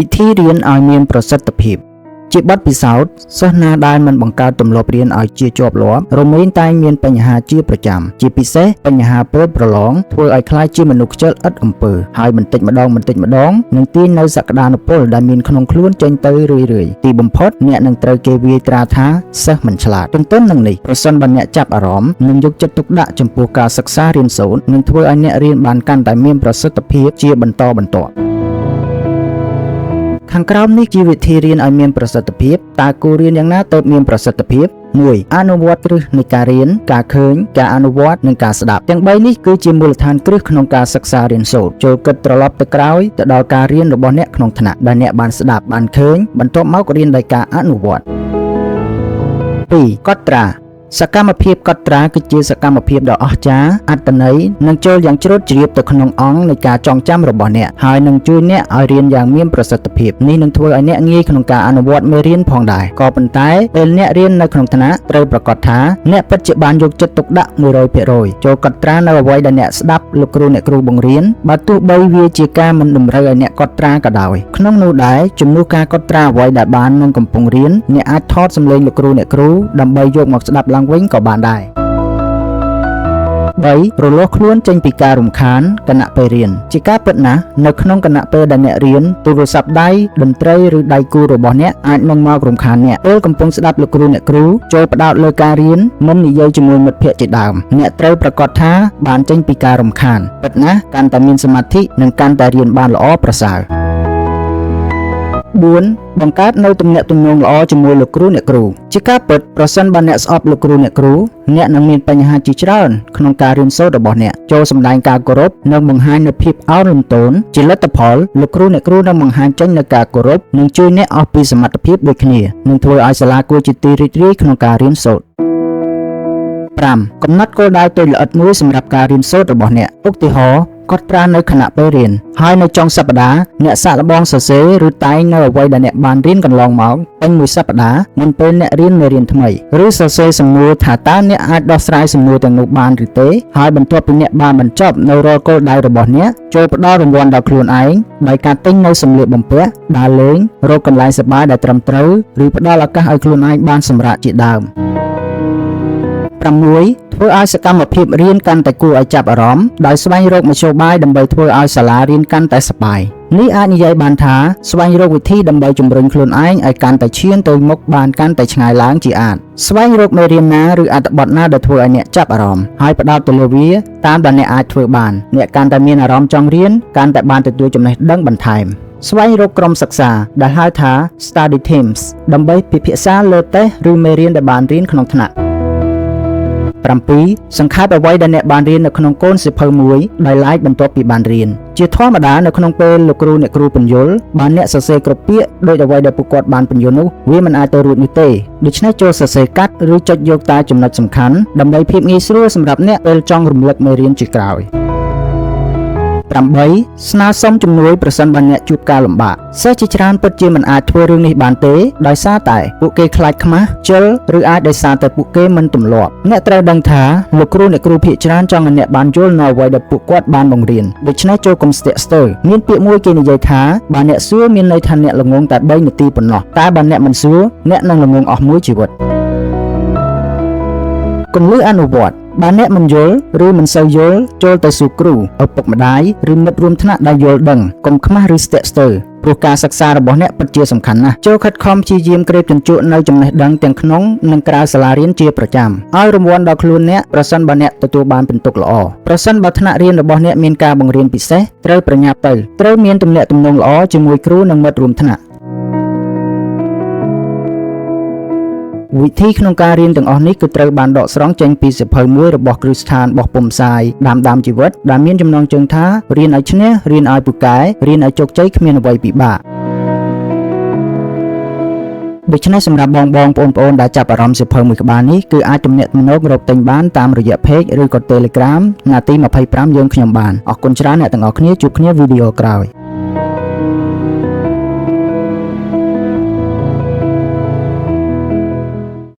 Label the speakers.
Speaker 1: វិធីរៀនឲ្យមានប្រសិទ្ធភាពជាបទពិសោធន៍សិស្សណាដែលមិនបង្កើតទម្លាប់រៀនឲ្យជាជាប់លាប់រមែងតែងមានបញ្ហាជាប្រចាំជាពិសេសបញ្ហាពេលប្រឡងធ្វើឲ្យក្លាយជាមនុស្សខ្ជិលឥតអំពើហើយបន្តិចម្ដងបន្តិចម្ដងនឹងទាញនូវសក្តានុពលដែលមានក្នុងខ្លួនចេញទៅរឿយៗទីបំផុតអ្នកនឹងត្រូវគេវាយត្រាថាសិស្សមិនឆ្លាតទន្ទឹមនឹងនេះប្រសិនបើអ្នកចាប់អារម្មណ៍និងយកចិត្តទុកដាក់ចំពោះការសិក្សារៀនសូត្រនឹងធ្វើឲ្យអ្នករៀនបានកាន់តែមានប្រសិទ្ធភាពជាបន្តបន្ទាប់ ខាងក្រោមនេះជាវិធីរៀនឲ្យមានប្រសិទ្ធភាពតើគួររៀនយ៉ាងណាទើបមានប្រសិទ្ធភាព1អនុវត្តគ្រឹះនៃការរៀនការឃើញការអនុវត្តនិងការស្ដាប់ទាំង3នេះគឺជាមូលដ្ឋានគ្រឹះក្នុងការសិក្សារៀនសូត្រចូលគិតត្រឡប់ទៅក្រោយទៅដល់ការរៀនរបស់អ្នកក្នុងថ្នាក់ដែលអ្នកបានស្ដាប់បានឃើញបន្ទាប់មករៀនដោយការអនុវត្ត2កត់ត្រាសកម្មភាពកត់ត្រាគឺជាសកម្មភាពដ៏អស្ចារ្យអត្ថន័យនិងចូលយ៉ាងជ្រៅជ្រាបទៅក្នុងអង្គនៃការចងចាំរបស់អ្នកហើយនឹងជួយអ្នកឲ្យរៀនយ៉ាងមានប្រសិទ្ធភាពនេះនឹងធ្វើឲ្យអ្នកងាយក្នុងការអនុវត្តមេរៀនផងដែរក៏ប៉ុន្តែពេលអ្នករៀននៅក្នុងថ្នាក់ត្រូវប្រាកដថាអ្នកពិតជាបានយកចិត្តទុកដាក់100%ចូលកត់ត្រានៅអ្វីដែលអ្នកស្ដាប់លោកគ្រូអ្នកគ្រូបង្រៀនបើទោះបីវាជាការមិនតម្រូវឲ្យអ្នកកត់ត្រាក៏ដោយក្នុងនោះដែរជំនួសការកត់ត្រាអ្វីដែលបាននឹងកំពុងរៀនអ្នកអាចថតសំឡេងលោកគ្រូអ្នកគ្រូដើម្បីយកមកស្ដាប់ឡើងវិញក៏បានដែរ3រលាស់ខ្លួនចេញពីការរំខានគណៈពេលរៀនជាការពិតណាស់នៅក្នុងគណៈពេលដែលអ្នករៀនទូរស័ព្ទដៃតន្ត្រីឬដៃគូរបស់អ្នកអាចនឹងមករំខានអ្នកពេលកំពុងស្ដាប់លោកគ្រូអ្នកគ្រូចូលផ្ដោតលើការរៀនមិននិយាយជាមួយមិត្តភ័ក្តិជាដើមអ្នកត្រូវប្រាកដថាបានចេញពីការរំខានពិតណាស់កាន់តែមានសមាធិនិងកាន់តែរៀនបានល្អប្រសើរ4បង្កើតនៅទំនាក់ទំនងល្អជាមួយលោកគ្រូអ្នកគ្រូជាការពិតប្រសិនបើអ្នកស្អប់លោកគ្រូអ្នកគ្រូអ្នកនឹងមានបញ្ហាជាច្រើនក្នុងការរៀនសូត្ររបស់អ្នកចូលសម្ដែងការគោរពនិងបង្ហាញនូវភាពអោនលំទោនជាលទ្ធផលលោកគ្រូអ្នកគ្រូនឹងបង្ហាញចេញនូវការគោរពនិងជួយអ្នកអស់ពីសមត្ថភាពដូចគ្នានឹងធ្វើឲ្យសាលាគួរជាទីរីករាយក្នុងការរៀនសូត្រ5កំណត់គោលដៅតូចល្អិតមួយសម្រាប់ការរៀនសូត្ររបស់អ្នកឧទាហរណ៍កត់ត្រានៅខណៈពេលរៀនហើយនៅចុងសប្តាហ៍អ្នកសាកល្បងសរសេរឬតែងនៅអ្វីដែលអ្នកបានរៀនកន្លងមកពេញមួយសប្តាហ៍មុនពេលអ្នករៀនមេរៀនថ្មីឬសរសេរសំណួរថាតើអ្នកអាចដោះស្រាយសំណួរទាំងនោះបានឬទេហើយបន្ទាប់ពីអ្នកបានបញ្ចប់នៅរាល់គោលដៅរបស់អ្នកចូលផ្ដល់រង្វាន់ដល់ខ្លួនឯងដោយការទិញនៅសម្លៀកបំពាក់ដើរលេងរកកន្លែងសប្បាយដែលត្រឹមត្រូវឬផ្ដល់ឱកាសឲ្យខ្លួនឯងបានសម្រាកជាដើម6ធ្វើឲ្យសកម្មភាពរៀនកាន់តែគួរឲ្យចាប់អារម្មណ៍ដោយស្វែងរកមធ្យោបាយដើម្បីធ្វើឲ្យសាលារៀនកាន់តែសប្បាយនេះអាចនិយាយបានថាស្វែងរកវិធីដើម្បីជំរុញខ្លួនឯងឲ្យកាន់តែឈានទៅមុខបានកាន់តែឆ្ងាយឡើងជាអាចស្វែងរកមេរៀនណាឬអត្ថបទណាដែលធ្វើឲ្យអ្នកចាប់អារម្មណ៍ហើយផ្ដោតទៅលើវាតាមដែលអ្នកអាចធ្វើបានអ្នកកាន់តែមានអារម្មណ៍ចង់រៀនកាន់តែបានទទួលចំណេះដឹងបន្ថែមស្វែងរកក្រុមសិក្សាដែលហៅថា Study Teams ដើម្បីពិភាក្សាលើតេស្តឬមេរៀនដែលបានរៀនក្នុងថ្នាក់7សង្ខេបអ្វីដែលអ្នកបានរៀននៅក្នុងកូនសៀវភៅមួយដោយឡែកបន្ទាប់ពីបានរៀនជាធម្មតានៅក្នុងពេលលោកគ្រូអ្នកគ្រូពន្យល់បានអ្នកសរសេរគ្រប់ពាក្យដោយអ្វីដែលពួកគាត់បានពន្យល់នោះវាមិនអាចទៅរួចនោះទេដូច្នេះចូលសរសេរកាត់ឬចុចយកតែចំណុចសំខាន់ដើម្បីភាពងាយស្រួលសម្រាប់អ្នកពេលចង់រំលឹកមេរៀនជាក្រោយ8ស្នើសុំជំនួយប្រសិនបើអ្នកជួបការលំបាកសិស្សជាច្រើនពិតជាមិនអាចធ្វើរឿងនេះបានទេដោយសារតែពួកគេខ្លាចខ្មាស់ជិលឬអាចដោយសារតែពួកគេមិនទម្លាប់អ្នកត្រូវដឹងថាលោកគ្រូអ្នកគ្រូភាគច្រើនចង់ឲ្យអ្នកបានយល់នៅអ្វីដែលពួកគាត់បានបង្រៀនដូច្នេះចូលកុំស្ទាក់ស្ទើរមានពាក្យមួយគេនិយាយថាបើអ្នកសួរមានន័យថាអ្នកល្ងង់តែ3នាទីប៉ុណ្ណោះតែបើអ្នកមិនសួរអ្នកនឹងល្ងង់អស់មួយជីវិតគន្លឹះអនុវត្តបើអ្នកមិនយល់ឬមិនសូវយល់ចូលទៅសួរគ្រូឪពុកម្ដាយឬមិត្តរួមថ្នាក់ដែលយល់ដឹងកុំខ្មាស់ឬស្ទាក់ស្ទើរព្រោះការសិក្សារបស់អ្នកពិតជាសំខាន់ណាស់ចូលខិតខំព្យាយាមក្រេបជញ្ជក់នៅចំណេះដឹងទាំងក្នុងនិងក្រៅសាលារៀនជាប្រចាំឲ្យរង្វាន់ដល់ខ្លួនអ្នកប្រសិនបើអ្នកទទួលបានពិន្ទុល្អប្រសិនបើថ្នាក់រៀនរបស់អ្នកមានការបង្រៀនពិសេសត្រូវប្រញាប់ទៅត្រូវមានទំនាក់ទំនងល្អជាមួយគ្រូនិងមិត្តរួមថ្នាក់វិធីក្នុងការរៀនទាំងអស់នេះគឺត្រូវបានដកស្រង់ចេញពីសៀវភៅមួយរបស់គ្រឹះស្ថានបោះពុម្ពផ្សាយដាមជីវិតដែលមានចំណងជើងថារៀនឲ្យឈ្នះរៀនឲ្យពូកែរៀនឲ្យជោគជ័យគ្មានអ្វីពិបាកដូច្នេះសម្រាប់បងប្អូនដែលចាប់អារម្មណ៍សៀវភៅមួយក្បាលនេះគឺអាចទំនាក់ទំនងរកទិញបានតាមរយៈ Page ឬក៏ Telegram នាទី25យើងខ្ញុំបានអរគុណច្រើនអ្នកទាំងអស់គ្នាជួបគ្នាវីដេអូក្រោយ